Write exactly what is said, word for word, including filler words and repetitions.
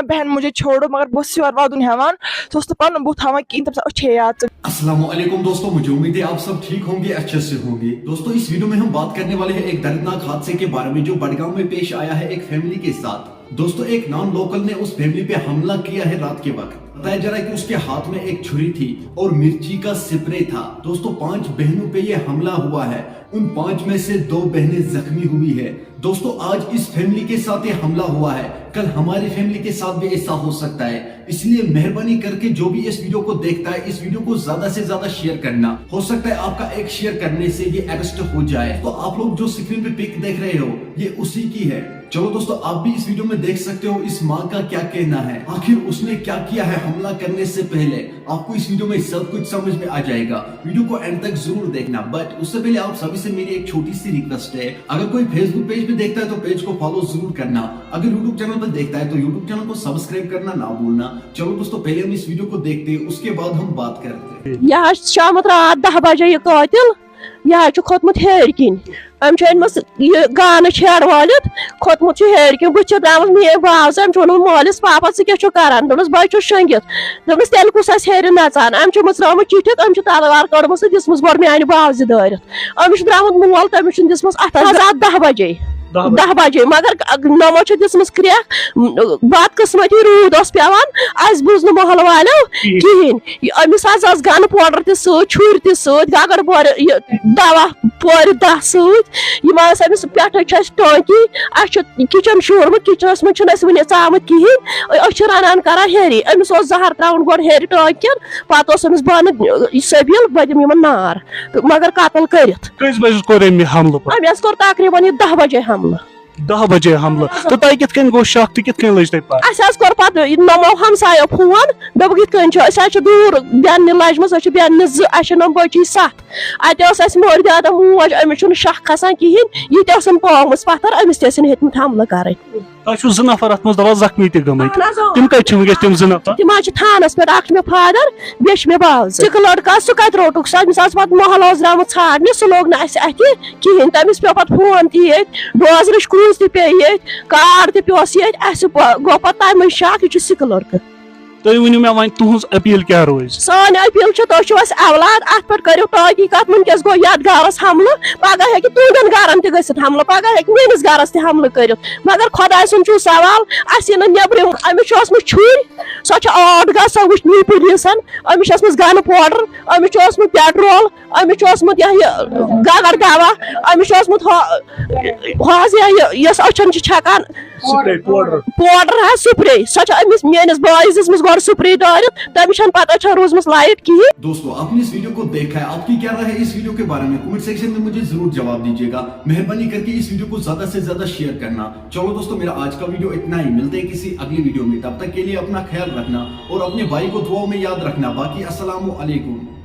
بہن مجھے چھوڑو، مگر بہٕ اوسُس یورٕ وَدُن ہٮ۪وان، سُہ اوس نہٕ پَنُن بُتھ ہاوان کِہیٖنۍ، تٔمِس اوس أچھے یاژٕ۔ السلام علیکم دوستو، मुझे उम्मीद है आप सब ठीक होंगे, अच्छे से होंगे। दोस्तों, इस वीडियो में हम बात करने वाले हैं एक दर्दनाक हादसे के बारे में जो बड़गांव में पेश आया है एक फैमिली के साथ। दोस्तों, एक नॉन लोकल ने उस फैमिली पे हमला किया है रात के वक्त। बताया जा रहा है कि उसके हाथ में एक छुरी थी और मिर्ची का स्प्रे था। दोस्तों, पांच बहनों पे ये हमला हुआ है। उन पांच में से दो बहनें जख्मी हुई है। दोस्तों, आज इस फैमिली के साथ ये हमला हुआ है, कल हमारी फैमिली के साथ भी ऐसा हो सकता है। इसलिए मेहरबानी करके जो भी इस वीडियो को देखता है, इस वीडियो को ज्यादा से ज्यादा शेयर करना। हो सकता है आपका एक शेयर करने से ये अरेस्ट हो जाए। तो आप लोग जो स्क्रीन पे पिक देख रहे हो, ये उसी की है। चलो दोस्तों, आप भी इस वीडियो में देख सकते हो इस माँ का क्या कहना है, आखिर उसने क्या किया है हमला करने से पहले। आपको इस वीडियो में सब कुछ समझ में आ जाएगा। वीडियो को एंड तक जरूर देखना, बट उससे पहले आप सभी से मेरी एक छोटी सी रिक्वेस्ट है, अगर कोई फेसबुक पेज पे देखता है तो पेज को फॉलो जरूर करना, अगर यूट्यूब चैनल पर देखता है तो यूट्यूब चैनल को सब्सक्राइब करना ना भूलना। चलो दोस्तों, पहले हम इस वीडियो को देखते हैं, उसके बाद हम बात करते हैं। یہِ حظ چھُ آمُت راتھ دَہ بجے یہِ قٲتِل۔ یہِ حظ چھُ کھوٚتمُت ہیٚرِ کِنۍ۔ أمۍ چھُ أنۍمٕژ یہِ گانہٕ چھیٚڑ وٲلِتھ، کھوٚتمُت چھُ ہیٚرِ کِنۍ۔ بہٕ چھَس درٛامٕژ میٛٲنۍ باوزٕ، أمۍ چھُ ووٚنمُت مٲلِس، "پاپا، ژٕ کیٛاہ چھُکھ کران؟" دوٚپمَس، "بَچہِ چھُس شۄنٛگِتھ۔" دوٚپمَس، "تیٚلہِ کُس آسہِ ہیٚرِ نَژان؟" أمۍ چھُ مٕژرٲومٕژ چِٹھِ، أمۍ چھُ تَلوار کٔڑمٕژ تہٕ دِژمٕژ گۄڈٕ میٛانہِ باوزِ دٲرِتھ۔ أمِس چھُ درٛامُت مول تہٕ أمِس چھُنہٕ دِژمٕژ اَتھٕ حظ اَتھ دَہ بَجے۔ دَہ بَجے۔ دَہ بَجے، مگر نوٚمو چھِ دِژمٕژ کرٛٮ۪کھ، بدقٕسمتی روٗد اوس پٮ۪وان، اَسہِ بوٗز نہٕ محلہٕ والیو کِہیٖنۍ۔ کِہیٖنۍ۔ یہِ أمِس حظ ٲس گَنہٕ پوڈر تہِ سۭتۍ، چھُرۍ تہِ سۭتۍ، گگر بورِ، یہِ دوا پورِ دَہ سۭتۍ۔ یِم ٲسۍ أمِس پٮ۪ٹھٕ چھِ اَسہِ ٹٲنٛکی، اَسہِ چھُ کِچن شوٗرمُت، کِچنَس منٛز چھُنہٕ اَسہِ وُنہِ ژامُت کِہیٖنۍ۔ أسۍ چھِ رَنان کران ہیٚرِ۔ أمِس اوس زَہر ترٛاوُن گۄڈٕ ہیٚرِ ٹٲنٛکِین، پَتہٕ اوس أمِس بۄنہٕ سبیٖل، بہٕ دِمہٕ یِمن نار۔ تہٕ مگر قتل کٔرِتھ۔ کٔژِ بجہِ کوٚر أمۍ یہِ حملہٕ پتہٕ؟ أمۍ حظ کوٚر تقریٖباً یہِ دَہ بجے حملہٕ۔ دَہ بجے حملہٕ۔ تہٕ تۄہہِ کِتھ کٔنۍ گوٚو شک تہٕ کِتھ کٔنۍ لٔج تۄہہِ پَے؟ اَسہِ حظ کوٚر پتہٕ یہِ نَمو ہمسایو فون، دوٚپُکھ، "یِتھ کٔنۍ چھُ، أسۍ حظ چھِ دوٗر بیٚنہِ لَجہِ منٛز، أسۍ چھِ بیٚنہِ زٕ، اَسہِ چھِ نَم بٔچی سَتھ۔ اَتہِ ٲس اَسہِ مٲلۍ دادا موج، أمِس چھُنہٕ شک کھسان کِہیٖنۍ، یہِ تہِ ٲسٕن پٲومٕژ پَتھر، أمِس تہِ ٲسِن ہیٚتمٕتۍ حملہٕ کَرٕنۍ۔" تۄہہِ چھُو زٕ نفر اَتھ منٛز دَپان زخمی تہِ گٔمٕتۍ۔ اَہَن حظ، اۭں۔ تِم کَتہِ چھِ وٕنکیٚس تِم زٕ نفر؟ تِم حظ چھِ تھانَس پٮ۪ٹھ، اَکھ چھُ مےٚ فادر، بیٚیہِ چھُ مےٚ باوزِ۔ سِکہٕ لٔڑکہٕ، سُہ کَتہِ روٚٹُکھ؟ سُہ، أمِس حظ پَتہٕ محلہٕ اوس درٛامُت ژھانٛڈنہِ، سُہ لوگ نہٕ اَسہِ اَتھِ کِہیٖنۍ۔ تٔمِس پیوٚو پَتہٕ فون تہِ ییٚتہِ، ڈوزرٕچ کرٛوٗز تہِ پیٚیہِ ییٚتہِ، کارڈ تہِ پیوٚس ییٚتہِ۔ اَسہِ پَ-، گوٚو پَتہٕ تَمہِ مٔنٛزۍ شک، یہِ چھُ سِکہٕ لٔڑکہٕ۔ تُہۍ ؤنِو مےٚ وۄنۍ، تُہٕنٛز اپیل کیٛاہ روزِ؟ سٲنۍ اپیل چھِ، تُہۍ چھِو اَسہِ اولاد، اَتھ پٮ۪ٹھ کٔرِو تحقیٖقات۔ وٕنکیٚس گوٚو یَتھ گَرَس حملہٕ، پَگاہ ہیٚکہِ تُہٕنٛدٮ۪ن گَرَن تہِ گٔژھِتھ حملہٕ، پَگاہ ہیٚکہِ میٛٲنِس گَرَس تہِ حملہٕ کٔرِتھ۔ مگر خۄداے سُنٛد چھُو سوال، اَسہِ یِنہٕ نیٚبرِم، أمِس چھُ ٲسمٕژ چھُرۍ، سۄ چھِ ٲٹھ گز، سۄ وٕچھ نی پُلیٖسَن، أمِس چھِ ٲسمٕژ گَنہٕ پوڈر، أمِس چھُ اوسمُت پیٹرول، أمِس چھُ اوسمُت یہِ ہا یہِ گگر دوا، أمِس چھُ اوسمُت ہۄ-، ہۄ حظ یہِ ہا یہِ یۄس أچھن چھِ چھَکان۔ Spray powder. پوڈر حظ، سپرے۔ سۄ چھِ أمِس، میٲنِس بٲیِس دِژمٕژ گۄڈٕ سپرے دٲرِتھ، تٔمِس چھَنہٕ پَتہ چھَنہٕ روٗزمٕژ لایٹ کِہیٖنۍ۔ दोस्तों, आपने इस वीडियो को देखा है, आपकी क्या राय है इस वीडियो के बारे में? कमेंट सेक्शन में मुझे जरूर जवाब दीजिएगा। मेहरबानी करके इस वीडियो को ज्यादा से ज्यादा शेयर करना। चलो दोस्तों, मेरा आज का वीडियो इतना ही। मिलते हैं किसी अगली वीडियो में, तब तक के लिए अपना ख्याल रखना और अपने भाई को दुआओं में याद रखना। बाकी अस्सलाम वालेकुम।